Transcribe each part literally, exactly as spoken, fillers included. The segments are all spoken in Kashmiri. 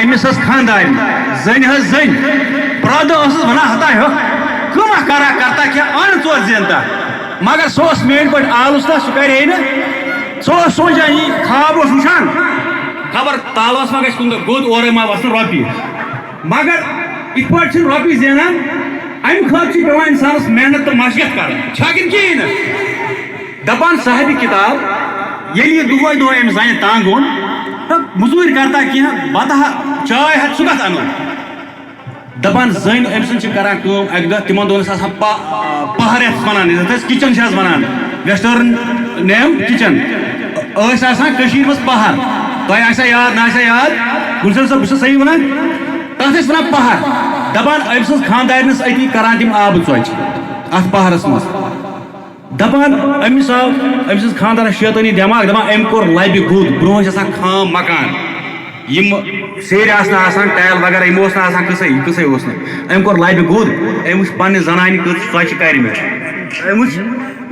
أمِس ٲس خانٛدارِنۍ، زٔنۍ حظ زٔنۍ۔ پرٛٮ۪تھ دۄہ ٲسٕس وَنان، "ہتا ہیوٚکھ، کٕمہ کرا کرتا کینٛہہ، اَن ژور زینتا۔" مگر سُہ اوس میٛٲنۍ پٲٹھۍ آلُژ نہ، سُہ کَرِ ہے نہٕ۔ سُہ اوس سونٛچان، یہِ خواب اوس وٕچھان، خبر تالوَس ما گژھِ کُنہِ دۄہ گوٚد، اورَے ما وَسَن رۄپیہِ۔ مگر یِتھ پٲٹھۍ چھِنہٕ رۄپیہِ زینان، اَمہِ خٲطرٕ چھِ پٮ۪وان اِنسانَس محنت تہٕ مشقت کَرٕنۍ۔ چھا کِنہٕ کِہیٖنۍ نہٕ؟ دَپان صاحبِ کِتاب، ییٚلہِ یہِ دۄہَے دۄہَے أمِس زَنہِ تنٛگ اوٚن، تہٕ مٔزوٗرۍ کَرتا کینٛہہ، بَتہٕ ہا، چاے ہا، سُہ کَتھ اَنو؟ دَپان زٔنۍ أمۍ سٕنٛز چھِ کَران کٲم، اَکہِ دۄہ تِمَن دۄہَن ٲسۍ آسان پَ-، پَہَر یَتھ وَنان، یَتھ أسۍ کِچَن چھِ آز وَنان، Western name kitchen۔ ٲسۍ آسان کٔشیٖرِ منٛز پَہَر۔ تۄہہِ آسہِ ہا یاد، نہ آسہِ ہا یاد، گُلشن صٲب، بہٕ چھُس صحیح وَنان، تَتھ ٲسۍ وَنان پَہَر۔ دَپان أمۍ سٕنٛز خانٛدارِنۍ ٲس أتی کَران تِم آبہٕ ژۄچہِ اَتھ پَہرَس منٛز۔ دَپان أمِس آو، أمۍ سٕنٛز خانٛدارَس شیطٲنی دٮ۪ماغ، دَپان أمۍ کوٚر لَبہِ گوٚد، برٛونٛہہ ٲسۍ آسان خام مکان، یِم سیرِ آسہٕ نہٕ آسان، ٹایِل وغیرہ، یِم اوس نہٕ آسان قٕصَے، یہِ قٕصَے اوس نہٕ۔ أمۍ کوٚر لَبہِ گوٚد، أمۍ وٕچھ پنٛنہِ زنانہِ کۭژ ژۄچہِ کَرِ مےٚ، أمۍ وٕچھ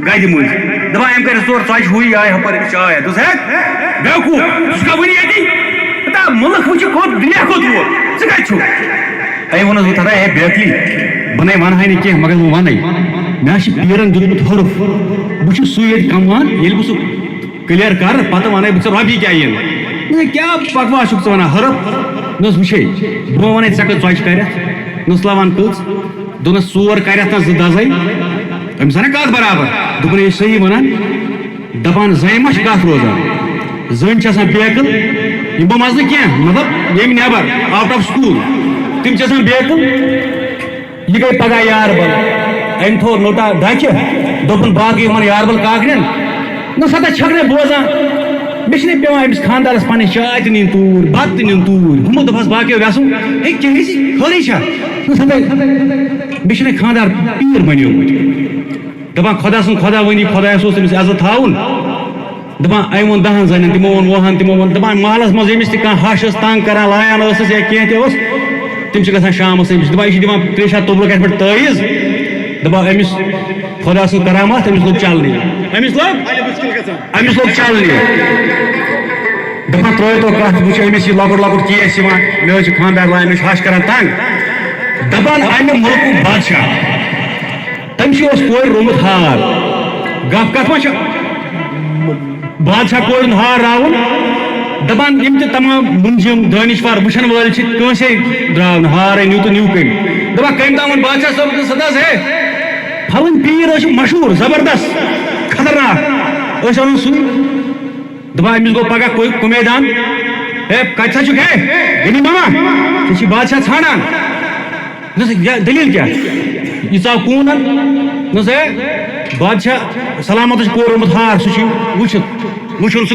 گَدِ مٔنٛزۍ، دَپان أمۍ کَرِ ژور ژۄچہِ، ہُے آے ہُپٲرۍ، أمِس چاے ہٮ۪تھ۔ دوٚپُس، "ہے، بیوقوٗف، ژٕ چھُکھا وٕنہِ ییٚتی؟ ہتا مُلُک وٕچھِ کوٚت، دُنیا کوٚت ووت، ژٕ کَتہِ چھُکھ؟" أمۍ ووٚنُس، "وۄنۍ تھَتھ ہے، ہے بیکلی، بہٕ نَے وَنہٕ ہاے نہٕ کینٛہہ، مگر بہٕ وَنَے۔ مےٚ حظ چھِ پیٖرَن دیُتمُت حرف، بہٕ چھُس سُے ییٚتہِ کَموان، ییٚلہِ بہٕ سُہ clear کَرٕ، پَتہٕ وَنَے بہٕ ژےٚ رۄپیہِ کیٛاہ یِن۔" مےٚ دوٚپ، "کیٛاہ بکواس چھُکھ ژٕ وَنان؟ حرف؟" نہ حظ وٕچھے، بہٕ وَنَے ژےٚ کٔژ ژۄچہِ کَرٮ۪تھ، نہ حظ لَوان کٔژ، دوٚپنَس، "ژور کَرٮ۪تھ نہ زٕ دَزَے۔" أمِس اَنا کَتھ برابر، دوٚپُن، "ہے، صحیح وَنان۔" دَپان زَنہِ ما چھِ کَتھ روزان؟ زٔنۍ چھِ آسان بیکٕل، یِم بہٕ منٛزٕ نہٕ کینٛہہ، مطلب ییٚمہِ نٮ۪بر، out of school، تِم چھِ آسان بیکٕل۔ یہِ گٔے پَگاہ یاربَل، أمۍ تھوٚو نوٚٹا ڈَکھِ، دوٚپُن، "باقٕے یِمَن یاربَل کاکنٮ۪ن، نہ سا تَتہِ چھَکھ نَے بوزان، مےٚ چھِنَے پٮ۪وان أمِس خانٛدارَس پَنٕنۍ چاے تہِ نِنۍ توٗرۍ، بَتہٕ تہِ نیُن توٗرۍ، ہُمو دوٚپہَس باقیو وٮ۪سو، ہے کیٛازِ خٲرٕے چھا؟ نہ سا تَتہِ، مےٚ چھِنَے خانٛدار پیٖر بَنیومُت۔" دَپان خۄدا سُنٛد خۄدا وٲنی، خۄدایَس اوس تٔمِس عزت تھاوُن۔ دَپان أمۍ ووٚن دَہَن زَنٮ۪ن، تِمو ووٚن وُہَن، تِمو ووٚن، دَپان محلَس منٛز ییٚمِس تہِ کانٛہہ ہَش ٲس تنٛگ کَران، لایان ٲسٕس یا کینٛہہ تہِ اوس، تِم چھِ گژھان شامَس أمِس۔ دَپان یہِ چھِ دِوان ترٛیشا توٚبرُک اَتھ پٮ۪ٹھ تٲویٖز، دَپان أمِس خۄدا سٕنٛز کرامات، أمِس لوٚگ چَلنہِ، أمِس لوٚگ، أمِس لوٚگ چَلنہِ۔ دَپان ترٛٲیِو تو کَتھ، وٕچھِو أمِس یہِ لۄکُٹ لۄکُٹ کیس یِوان، مےٚ حظ چھِ خانٛدار لایان، مےٚ چھِ ہَش کَران تنٛگ۔ دَپان اَمہِ مُلکُک بادشاہ، تٔمِس اوس کورِ روٚمُت ہار۔ گپ کتھ ما چھِ؟ بادشاہ کورِ ہُنٛد ہار راوُن۔ دپان یِم تہِ تمام مُنجِم دٲنِشوَر وٕچھن وٲلۍ چھِ، کٲنٛسے درٛاو نہٕ ہار، أنِو تہٕ نِو کٔمۍ۔ دپان کٔمۍ تام ووٚن بادشاہ صٲبَس، "ستہٕ حظ ہے، پھلٲنۍ پیٖر حظ چھِ مشہوٗر، زبردست، خطرناک، أسۍ اَنُن سُے۔" دپان أمِس گوٚو پگاہ کوٚ-، کُمے دان، "ہے، کتہِ سا چھُکھ ہے؟ غنی ماما، ژےٚ چھی بادشاہ ژھانڈان؟" دوٚپُس، "کیٛاہ دٔلیٖل کیٛاہ؟ یہِ ژاو کوٗنن؟" دوٚپُس، "ہے، بادشاہ سلامتس چھُ کورِ روٚمُت ہار، سُہ چھُ وٕچھُن، وٕچھُن سُہ۔"